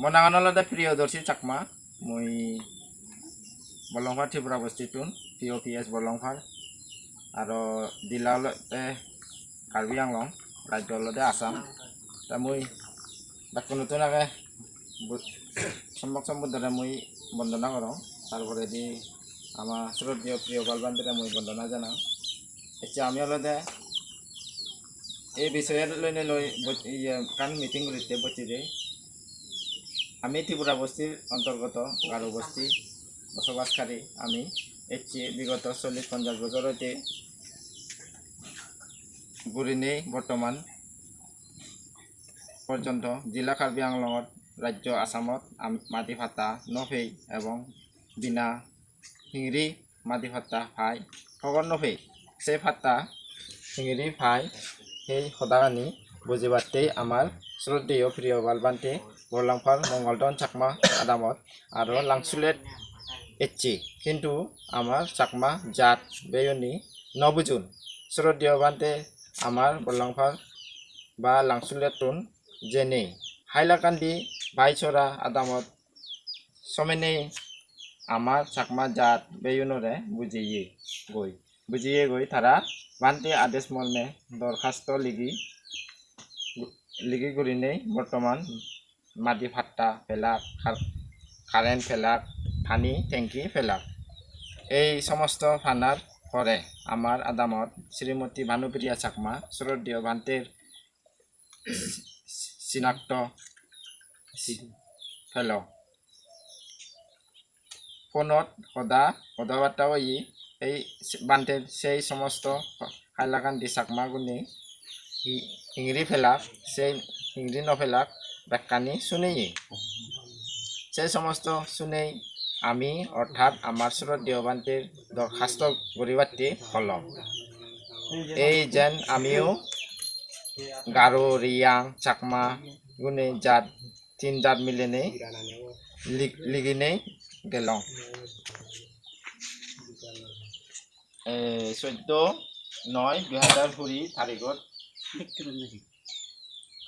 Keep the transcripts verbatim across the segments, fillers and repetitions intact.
Mo nangan olode Priyodarshi Chakma, mui Bolongpar Tripura bostittun, P O P S Bolongpar, aro dila olode Karbi Anglong, rajyo olode Assam. Ta mui bekkunottun age bu-, sommok sombuddhore mui bondona gorong, tar poredi ama sroddheyo Priyopal Bhantere mui bondona janang. Ecche ami olode ei bisoye loinei loi boj-, iye, ekkan meeting guritte bocche de. Ami Tripura bostir ontorgoto Garo bosti bosobas guri ami ecche bigoto chollish ponjash bojor oide gurinei bortoman porjonto jila Karbi Anglongot, rajyo Assamot am-, madi patta no pei ebong bina hingiri madi patta pai, hobor no pei. Se patta hingiri pai, ei hodagani bujibatte amar sroddheyo Priyopal Bhante Bolongpar Mongoldhon Chakma adamot aro Langsulet ecche, hintu amar Chakma jat beyuni no bujun. Sroddheyo Bhante amar Bolongpar ba Langsulettun jenei Hailakandi Baisora adamot somenei amar Chakma jat beyunore bujeye goi. Bujeye goi tara Bhante ades morme dorkhasto ligi, ligi gurinei bortoman madi patta pelak, kar-, current pelak, pani tanki pelak. Ei somosto panar pore amar adamot Srimoti Bhanupriya Chakma sroddheyo Bhanter sinakto pelo. Phonot hoda, hoda batta oye, ei Bhante sei somosto Hailakandi Chakma gune hi-, hingiri pelak, sei hingiri no pelak, bekkani suneye. Sei somosto sunei ami, orthat amar sroddheyo Bhanter dorkhasto guribatte holong. Ei jen amiyo Garo, Riyang, Chakma gune jat, tin jat milinei lig-, liginei gelong. Eh, soddo noi dui hajar kuri tarigot.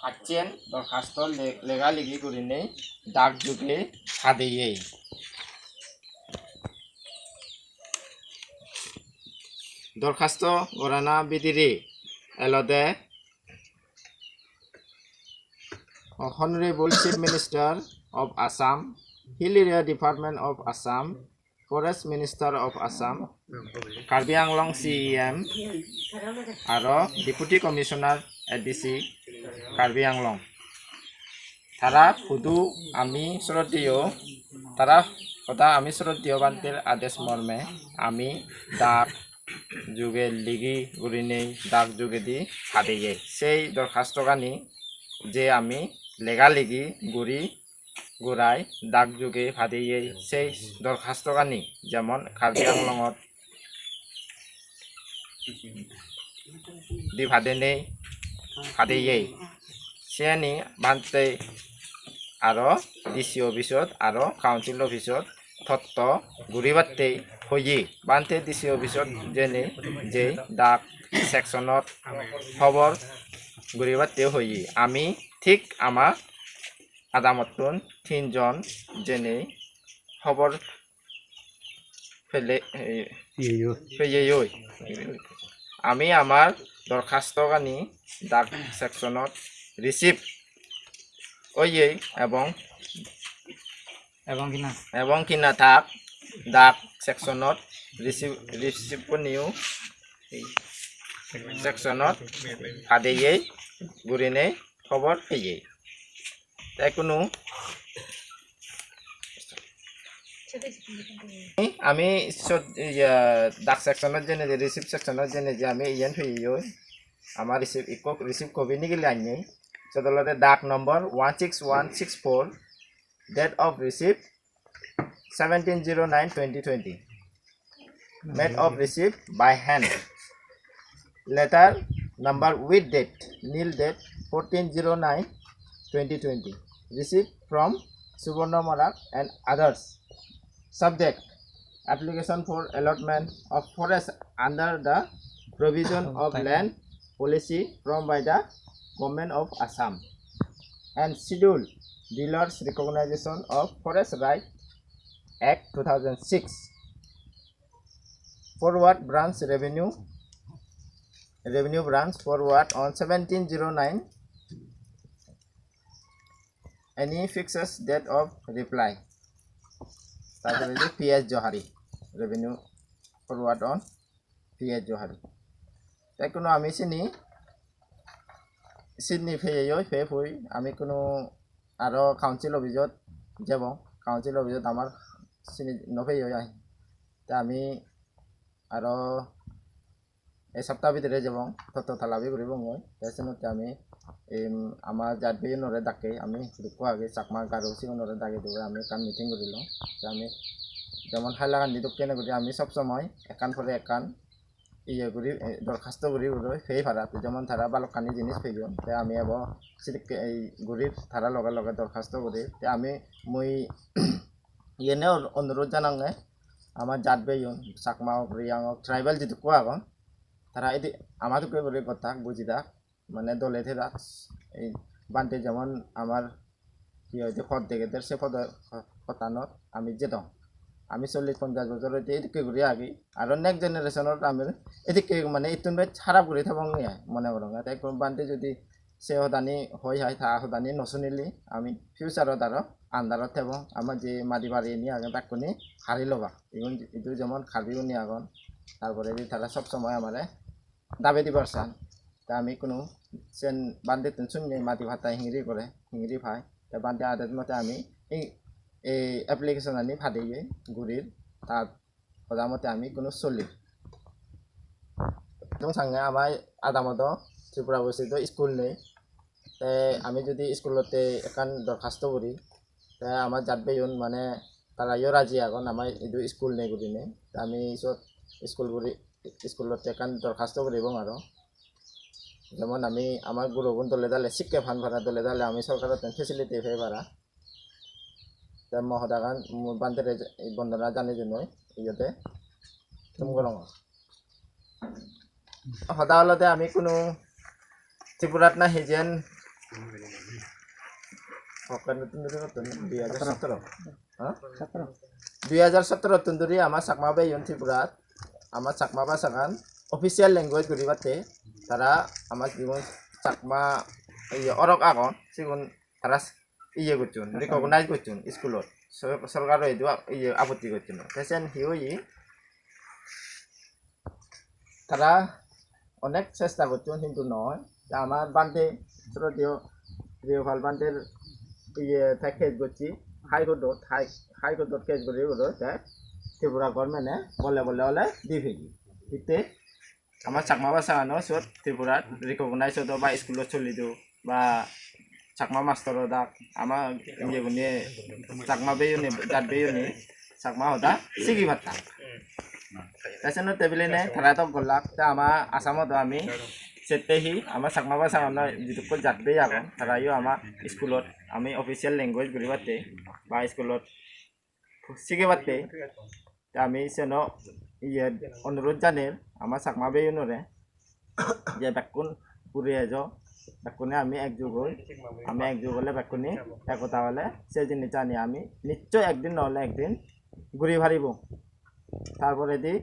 Achen dorkhasto le-, lega ligi gurinei dak juge padeye. Dorkhasto gorana bidire elode Honorable Chief Minister of Assam, Hill Area Department of Assam, Forest Minister of Assam, Karbi Anglong C E M, aro Deputy Commissioner A D C Karbi Anglong. Tara hudu ami sroddheyo, tara hoda ami sroddheyo Bhanter ades morme ami dak juge ligi gurinei dak jugedi padeye. Sei dorkhastogani je ami lega ligi guri gurai dak juge padeye, sei dorkhastogani jemon Karbi Anglongot di padenei padeye, siyeni Bhante aro D C office-ot aro council office-ot totto guribatte hoye. Bhante D C office-ot jenei jei dak section-ot hobor guribatte hoye. Ami thik ama adamottun tinjon jenei hobor pele, eh, Iye yo. Peyeyoi. Ami amar dorkhastogani dak section-ot receive oye ebong Ebong kina? Ebong kina tak dak section-ot receive, receive puniyo section-ot padeye gurinei hobor peye. Te kunu ami sot, iya, dak section-ot jene je, receive section-ot jene je ami iyen peyoi. Ama receive, ikko receive copy nigili annye. Sot olode dak number one six one six four, date of receipt seventeen zero nine twenty twenty. Made of receipt by hand. Letter number with date, nil date, fourteen zero nine twenty twenty. Received from Subarna Marak and others. Subject: application for allotment of forest under the provision of land policy from by the Government of Assam. And schedule Dealers Recognition of Forest Right Act two thousand six. Forward Branch Revenue, Revenue Branch forward on seventeen zero nine. Any fixed date of reply? তারপরে যে P S Johari, revenue forward on P S Johari. Te kuno ami sini, sini peyoi, pey poi ami kuno aro council office-ot jebong, council office-ot amar sini no peyoi ai. Te ami aro ei sapta bidire jebong, totto talabi guribongoi. Te senotte ami, em, ama jat beyunore dakke ami hudukko age Chakma Garo sigunore dagi dube ami ekkan meeting gurilong. Te ami jemon Hailakandi dokkene guri ami sob somoi ekkan pore ekkan iye guri, eh, dorkhasto guri guri pei para. Te jemon tara balokkani jinis peyon, te ami ebo sedokke ei guri tara loge loge dorkhasto guri. Te ami mui iyene on-, onurot janange, ama jat beyun, Chakma ok, Riyang ok, tribal jidukko agon, tara edi ama dokke guri gottak, bujidak, mane dole thedak. Ei bhante jemon amar hi hoide pod degeder, se podo, podanot ami jedong. Ami chollish ponjash bojor hoide edikke guri agi. Aro next generation-ot ami edikke mane ittun bej harap guri thebong ni ai mone gorong. Te ekko bhante jodi se hodani hoi hai, ta hodani no sunile, ami future-ot aro under-ot thebong. Ama je madi bari ni age bekkune hari loba. Igun idu jemon Karbi gune agon, tar poredi tara sob somoi amare dabe dibar san. Te ami kuno sen bhantettun sunne madi patta hingiri gore, hingiri pai. Te bhante adet mote ami ei, ei application-ani padeye gurir. Tar hoda mote ami kuno solir. Tong sange ama adamodo Tripura bosi do school nei. Te ami jodi school-otte ekkan dorkhasto guri, te ama jat beyun mane tarayo raji agon ama idu school nei gurinei. Te ami sot school guri, school-otte ekkan dorkhasto guribong aro. Jemon ami ama gurogun dole dale sikke pan para, dole dale ami sorkarottun facility pei para. Te mo hodagan mui bhantere bondona janei dinoi iyot te thum gorongor. Hoda olode ami kuno Tripurat na hijen hokkar notun duri hottun dui hajar sotoro. Ha? Sotoro. Dui hajar sotoro tun duri ama Chakma beyun Tripurat ama Chakma bhasagan official language guribatte tara ama jigun Chakma iye orok agon sigun tara iye gocchon, recognize gocchon school-ot. Sor-, sorkaro idu a-, iye apotti gocchon. Te sen hi oye? Tara onek chesta gocchon hintu noi. Te amar bhante Sroddheyo Priyopal bhanter iye te case gocche High Court-ot, High, High Court-ot case guri guri te Tripura government-e bole bole ole di peye. Hitte ama Chakma bhasagano siyot Tripurat recognize odo ba school-ot solido ba Chakma mastor odak ama iyegune Chakma beyune, jat beyune Chakma hoda sigi pattak. Te senotte biline tara tok gollak, te ama Assamot ami sette hi ama Chakma bhasagano jidukko jat bey agon, tarayo ama school-ot ami official language guribatte ba school-ot sigibatte. Te ami seno iye onurot janer ama Chakma beyunore je bekkun guri ejo, bekkune ami ekjug oi, ami ekjug ole bekkune ekota ole se jinisani ami nischoi ekdin no ole ekdin guri paribo. Tar poredi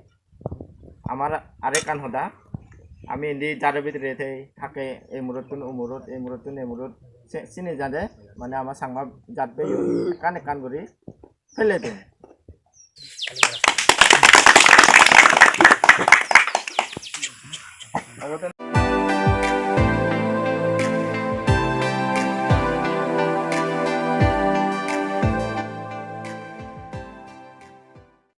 amar arekkan hoda, ami indi jaro bidire thei thake, ei murottun o murot, ei murottun ei murot, se, sini jade mane ama Changma jat beyun ekkan ekkan guri pele don.